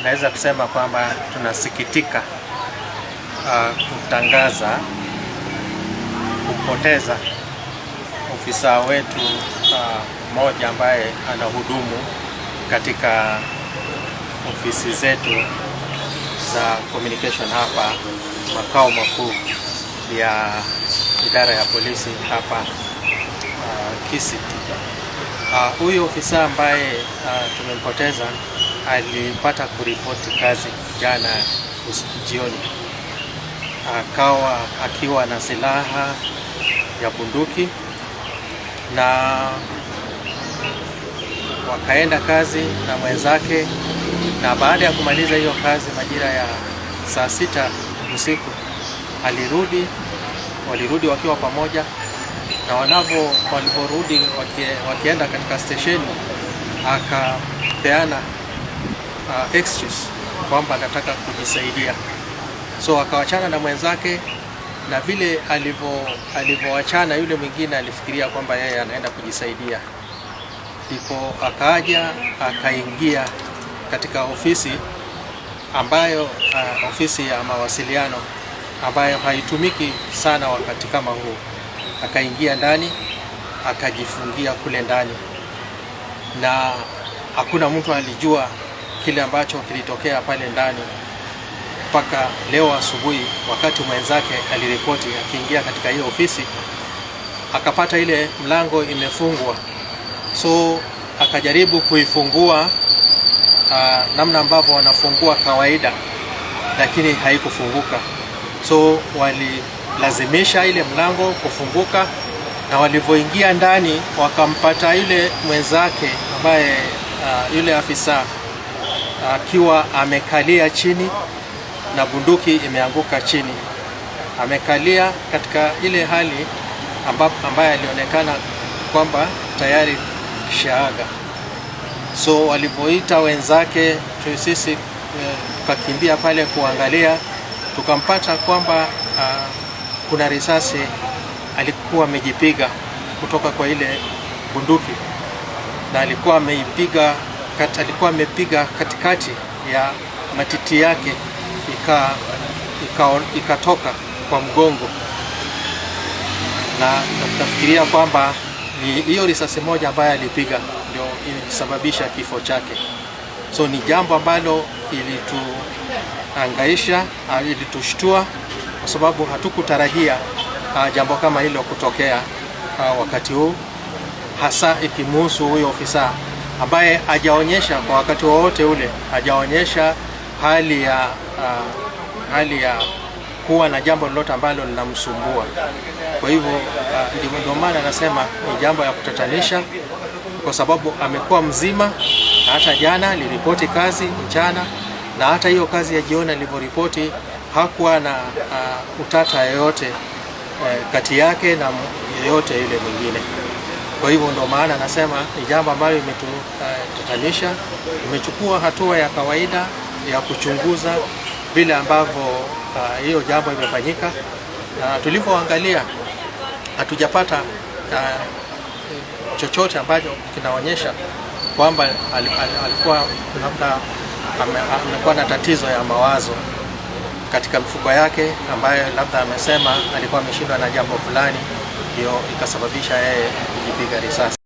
Naweza kusema kwamba tunasikitika kutangaza kupoteza ofisa wetu mmoja ambaye anahudumu katika ofisi zetu za communication hapa makao makuu ya idara ya polisi hapa Kisii. Huyu ofisa ambaye tumempoteza alipata kuripoti kazi jana jioni, akawa akiwa na silaha ya bunduki na wakaenda kazi na mwenzake, na baada ya kumaliza hiyo kazi majira ya saa 6 usiku alirudi, walirudi wakiwa pamoja na walivyorudi wakienda katika stesheni akapeana excuse kwamba anataka kujisaidia, so akawachana na mwenzake, na vile alivyoachana yule mwingine alifikiria kwamba yeye anaenda kujisaidia, ndipo akaja akaingia katika ofisi ambayo ofisi ya mawasiliano ambayo haitumiki sana wakati kama huu. Akaingia ndani akajifungia kule ndani, na hakuna mtu alijua kile ambacho kilitokea pale ndani mpaka leo asubuhi, wakati mwenzake aliripoti akiingia katika hiyo ofisi akapata ile mlango imefungwa, so akajaribu kuifungua namna ambavyo wanafungua kawaida, lakini haikufunguka. So walilazimisha ile mlango kufunguka, na walivyoingia ndani wakampata yule mwenzake ambaye yule afisa akiwa amekalia chini na bunduki imeanguka chini, amekalia katika ile hali ambaye alionekana kwamba tayari kishaaga. So walivyoita wenzake sisi tukakimbia pale kuangalia, tukampata kwamba kuna risasi alikuwa amejipiga kutoka kwa ile bunduki, na alikuwa ameipiga alikuwa amepiga katikati ya matiti yake ikatoka kwa mgongo, na nafikiria kwamba ni hiyo risasi moja ambayo alipiga ndio ilisababisha kifo chake. So ni jambo ambalo ilituhangaisha, ilitushtua kwa sababu hatukutarajia jambo kama hilo kutokea wakati huu, hasa ikimuhusu huyo ofisa ambaye hajaonyesha kwa wakati wowote ule, hajaonyesha hali ya kuwa na jambo lolote ambalo linamsumbua. Kwa hivyo ndio maana nasema ni jambo ya kutatanisha, kwa sababu amekuwa mzima, na hata jana aliripoti kazi mchana, na hata hiyo kazi ya jioni alivyoripoti hakuwa na utata yoyote kati yake na yeyote yule mwingine. Kwa hivyo ndio maana nasema ni jambo ambalo imetutatanisha. Imechukua hatua ya kawaida ya kuchunguza vile ambavyo hiyo jambo imefanyika, na tulipoangalia hatujapata chochote ambacho kinaonyesha kwamba alikuwa labda amekuwa na tatizo ya mawazo katika mfuko yake, ambayo labda amesema alikuwa ameshindwa na jambo fulani, ndio ikasababisha yeye kujipiga risasi.